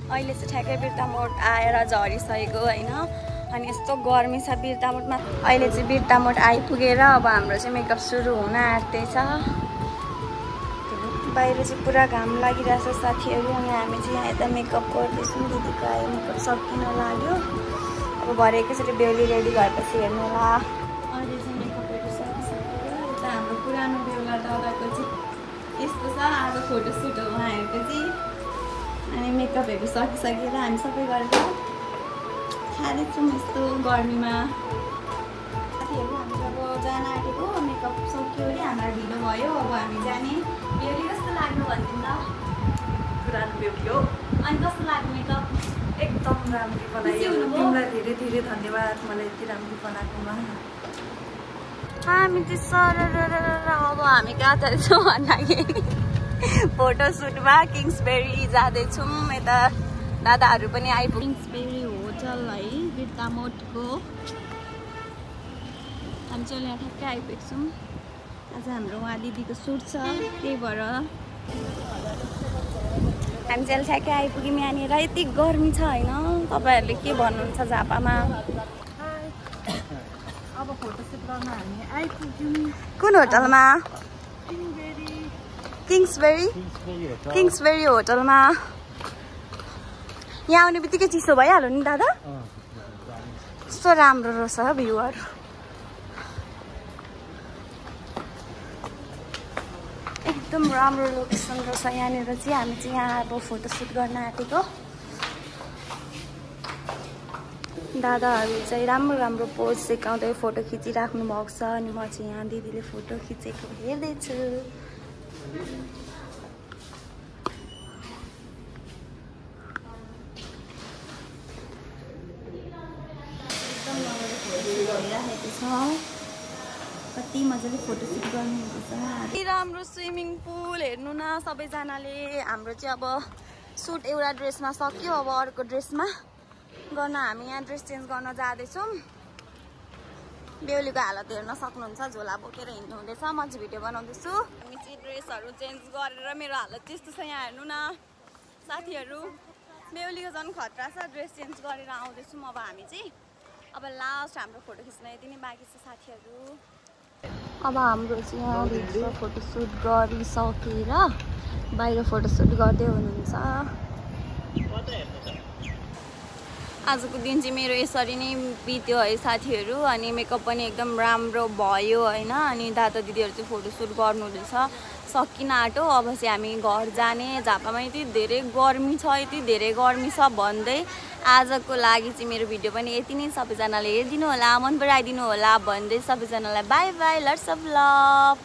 अहिले चाहिँ ठ्याक्कै बिर्तामोड आएर झरिसकेको होइन। अनि यस्तो गर्मी छ बिर्तामोडमा। अहिले चाहिँ बिर्तामोड आइपुगेर अब हाम्रो चाहिँ मेकअप सुरु हुन आँट्दैछ। बाहिर चाहिँ पुरा घाम लागिरहेछ साथीहरू। अनि हामी चाहिँ यहाँ यता मेकअप गर्दैछौँ। दिदीको आयो मेकअप सकिन लाग्यो। अब भरे एकैचोटि बेहुली रेडी भएपछि हेर्नुहोला। अहिले चाहिँ मेकअपहरू सकिसक्यो। यता हाम्रो पुरानो बेहुला दादाको चाहिँ यस्तो छ आज फोटोसुट हो उहाँहरूको चाहिँ। अनि मेकअपहरू सकिसकेर हामी सबै गरेर खाँदैछौँ यस्तो गर्मीमा। साथीहरू हामी अब जान आँटेको मेकअप सक्यो अरे हाम्रो ढिलो भयो। अब हामी जाने। बेहुली कस्तो लाग्यो भनिदिनु त। पुरानो बेहुली हो। अनि कस्तो लाग्यो मेकअप? एकदम राम्रो बनायो। तिमीलाई धेरै धेरै धन्यवाद मलाई यति राम्रो बनाएकोमा। हामी चाहिँ सरर अब हामी कहाँ जाँदैछौँ भन्दाखेरि फोटोसुटमा किङ्सबेरी जाँदैछौँ। यता दादाहरू पनि आइपुग्यो। किङ्सबेरी होटल है बिर्तामोडको। हामी चाहिँ यहाँ ठ्याक्कै आइपुगेको छौँ। आज हाम्रो उहाँ दिदीको सुट छ त्यही भएर हामी चाहिँ ठ्याक्कै आइपुग्यौँ यहाँनिर। यति गर्मी छ होइन। तपाईँहरूले के भन्नुहुन्छ झापामा? अब फोटोसुट गर्न हामी आइपुग्यौँ। कुन होटलमा? किङ्सबेरी होटलमा। यहाँ आउने बित्तिकै चिसो भइहाल्यो नि दादा। कस्तो राम्रो रहेछ भ्यूहरू। एकदम राम्रो लोकेसन रहेछ यहाँनिर चाहिँ। हामी चाहिँ यहाँ अब फोटोसुट गर्न आँटेको। दादाहरू चाहिँ राम्रो राम्रो पोज सिकाउँदै फोटो खिचिराख्नु भएको छ। अनि म चाहिँ यहाँ दिदीले फोटो खिचेको हेर्दैछु। एकदम राम्रो फोटो भइराखेको छ। कति मजाले फोटोसुट गर्नुहुन्छ। कति राम्रो स्विमिङ पुल हेर्नु न सबैजनाले। हाम्रो चाहिँ अब सुट एउटा ड्रेसमा सक्यो। अब अर्को ड्रेसमा गर्न हामी यहाँ ड्रेस चेन्ज गर्न जाँदैछौँ। बेहुलीको हालत हेर्न सक्नुहुन्छ। झोला बोकेर हिँड्नु हुँदैछ। म चाहिँ भिडियो बनाउँदैछु। हामी चाहिँ ड्रेसहरू चेन्ज गरेर मेरो हालत त्यस्तो छ यहाँ हेर्नु न साथीहरू। बेहुलीको झन् खतरा छ। ड्रेस चेन्ज गरेर आउँदैछौँ अब हामी चाहिँ। अब लास्ट हाम्रो फोटो खिच्न यति नै बाँकी छ साथीहरू। अब हाम्रो चाहिँ यहाँ भित्र फोटोसुट गरिसकेर बाहिर फोटोसुट गर्दै हुनुहुन्छ। आजको दिन चाहिँ मेरो यसरी नै बित्यो है साथीहरू। अनि मेकअप पनि एकदम राम्रो भयो होइन। अनि दादा दिदीहरू चाहिँ फोटोसुट गर्नु हुँदैछ। सकिन आँट्यो। अब चाहिँ हामी घर जाने। झापामा यति धेरै गर्मी छ यति धेरै गर्मी छ भन्दै आजको लागि चाहिँ मेरो भिडियो पनि यति नै। सबैजनाले हेरिदिनु होला मन पराइदिनु होला भन्दै सबैजनालाई bye bye lots of love.